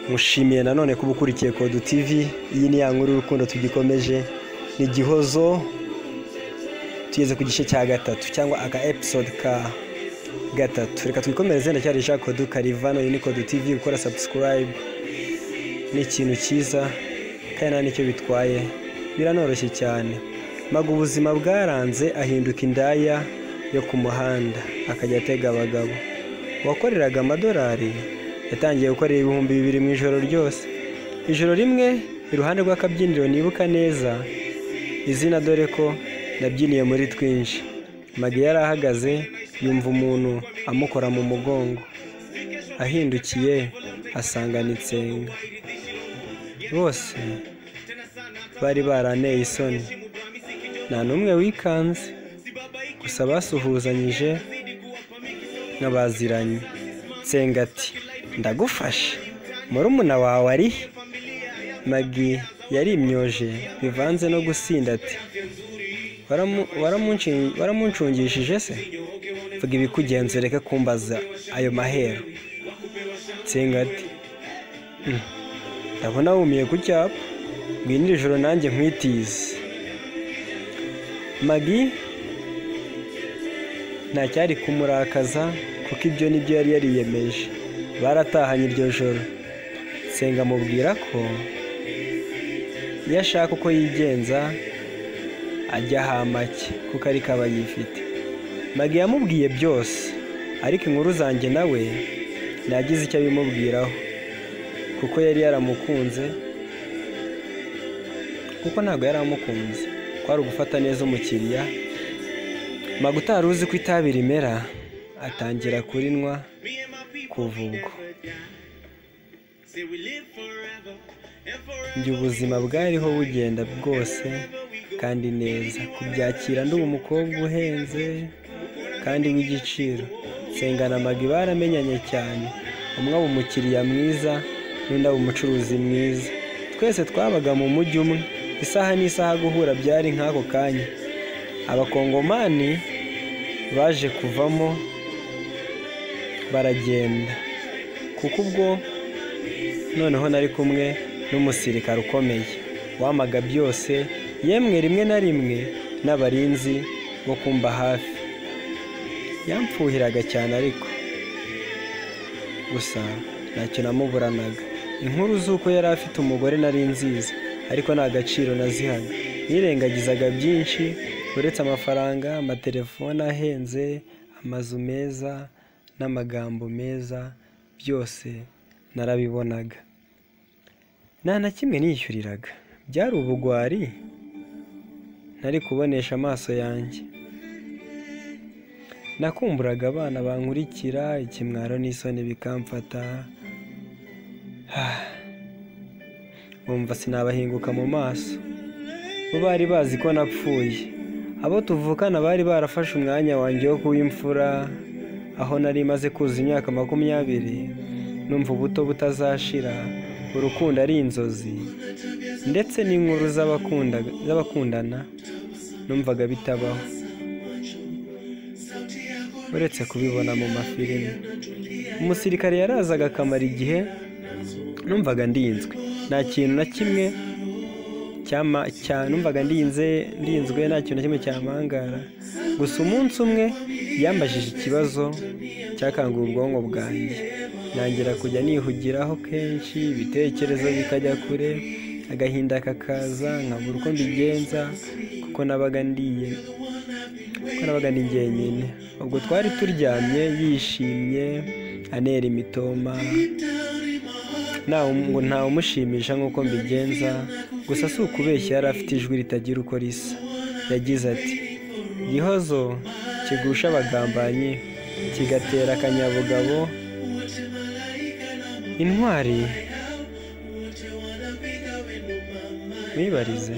Mushimiye nanone kuba ukurikiye Kodu TV. Iyi ni ya nkuru y'urukundo tugikomeje, ni Gihozo. Tugeze ku gice cya gatatu cyangwa aka episode ka gatatu. Reka twikomereze. Ndacyari Jacques Kodu Karivano. Iyi ni Kodu TV. Gukora subscribe ni ikintu cyiza kandi nta nicyo bitwaye, biranoroshye cyane. Maga ubuzima bwaranze, ahinduka indaya yo ku muhanda, akajya atega abagabo. Uwakoreraga amadolari yatangiye gukorera 2000 mu ijoro ryose. Ijoro rimwe, iruhande rw'akabyiniro nibuka neza izina, dore ko nabyiniye muri twinshi, Magi yari ahagaze, yumva umuntu amukora mu mugongo. Ahindukiye asanga ni Nsenga. Bose bari baranteye isoni, nta n'umwe wikanze, gusa basuhuzanyije nk'abaziranye. Nsenga ati: "Ndagufashe, murumuna wawe ari he?" Magi yarimyoje bivanze no gusinda, ati: "Waramuncungishije se? Vuga ibikugenza, ureke kumbaza ayo mahero." Nsenga ati: "Ndabona wumiye ku cyapa, ngwino iri joro nanjye nkwitize." Magi nta cyari kumurakaza, kuko ibyo nibyo yari yariyemeje. Baratahanye iryo joro. Nsenga amubwira ko iyo ashaka uko yigenza ajya ahamake, kuko ariko aba yifite. Magi yamubwiye byose, ariko inkuru zanjye nawe ntagize icyo abimubwiraho, kuko yari yaramukunze, kuko ntabwo yari amukunze, kwari ugufata neza umukiriya. Magi utari uzi ko itabi rimera atangira kurinywa kuva ubwo. Njye ubuzima bwariho bugenda bwose kandi neza, kubyakira ndi umukobwa uhenze kandi w'igiciro. Nsenga na Magi baramenyanye cyane, umwe aba umukiriya mwiza n'undi aba umucuruzi mwiza. Twese twabaga mu mujyi umwe, isaha n'isaha guhura byari nk'ako kanya. Abakongomani baje kuvamo baragenda, kuko ubwo noneho nari kumwe n'umusirikare ukomeye wamaga byose, yemwe rimwe na rimwe n'abarinzi bo kumba hafi. Yamfuhiraga cyane, ariko gusa ntacyo namuburanaga. Inkuru z'uko yari afite umugore nari nziza, ariko nta gaciro nazihaga. Nirengagizaga byinshi uretse amafaranga, amatelefone ahenze, amazu meza n'amagambo meza, byose narabibonaga. Nta na kimwe niyishyuriraga, byari ubugwari ntari kubonesha amaso yanjye. Nakumburaga abana bankurikira, ikimwaro n'isoni bikamfata, bumva sinabahinguka mu maso. Bo bari bazi ko napfuye. Abo tuvukana bari barafashe umwanya wanjye wo kuba imfura. Aho nari maze kuzuza imyaka 20, numva ubuto butazashira, urukundo ari inzozi, ndetse n'inkuru z'abakundana numvaga bitabaho, uretse kubibona mu mafilime. Umusirikare yarazaga akamara igihe, numvaga ndinzwe, nta kintu na kimwe numvaga ndinzwe, nta kintu na kimwe cyampangara. Gusa umunsi umwe yambajije ikibazo cyakanguye ubwonko bwanjye, ntangira kujya nihugiraho kenshi, ibitekerezo bikajya kure, agahinda kakaza, nkabura uko mbigenza, kuko nabaga ndiye, kuko nabaga ndi jyenyine. Ubwo twari turyamye yishimye, anera imitoma, ngo ntawumushimisha nk'uko mbigenza. Gusa si ukubeshya, yari afite ijwi ritagira uko risa. Yagize ati: "Gihozo kigusha abagambanyi, kigatera akanyabugabo intwari, mwibarize."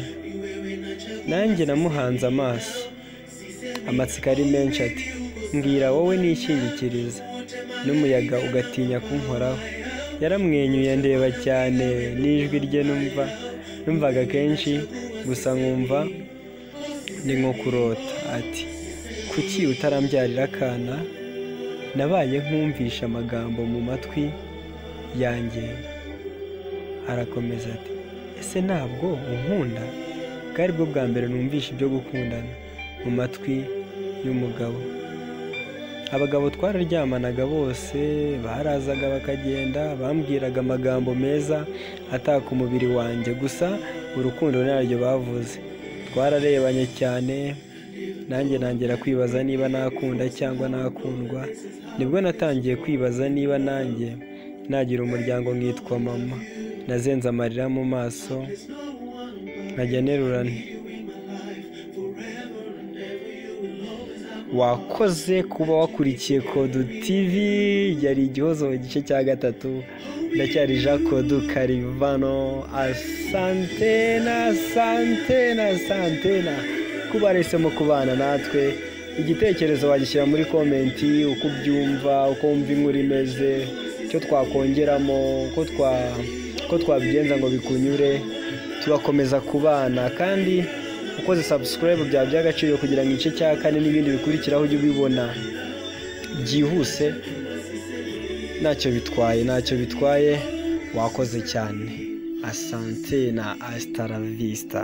Nanjye namuhanze amaso, amatsiko ari menshi, ati: "Mbwira wowe nishingikiriza, n'umuyaga ugatinya kunkoraho." Yaramwenyuye ndeba cyane, n'ijwi rye numva numvaga kenshi, gusa nkumva ni nko kurota. Ati: "Kuki utarambyarira akana?" Nabaye nkumvisha amagambo mu matwi yanjye. Arakomeza ati: "Ese ntabwo unkunda?" Bwari bwo bwa mbere numvishe ibyo gukundana mu matwi y'umugabo. Abagabo twararyamanaga bose barazaga bakagenda, bambwiraga amagambo meza ataka umubiri wanjye, gusa urukundo ntaryo bavuze. Twararebanye cyane, nanjye ntangira kwibaza niba nakunda cyangwa nakundwa. Nibwo natangiye kwibaza niba nanjye nagira umuryango nkitwa mama. Nazenze amarira mu maso, nkajya nterura nti: "Wakoze kuba wakurikiye Kodu TV, yari Igihozo igice cya gatatu. Ndacyari Jean Kodu Karivano. Asantena, asantena, asantena kuba wahisemo kubana natwe. Igitekerezo wagishyira muri comment, uko ubyumva, uko wumva inkuru imeze, icyo twakongeramo, uko twabigenza ngo bikunyure, tugakomeza kubana. Kandi ukoze subscribe byaba by'agaciro kugira ngo igice cya kane n'ibindi bikurikiraho ujye ubibona byihuse. Ntacyo bitwaye, ntacyo bitwaye, wakoze cyane. Asante na hasta la vista.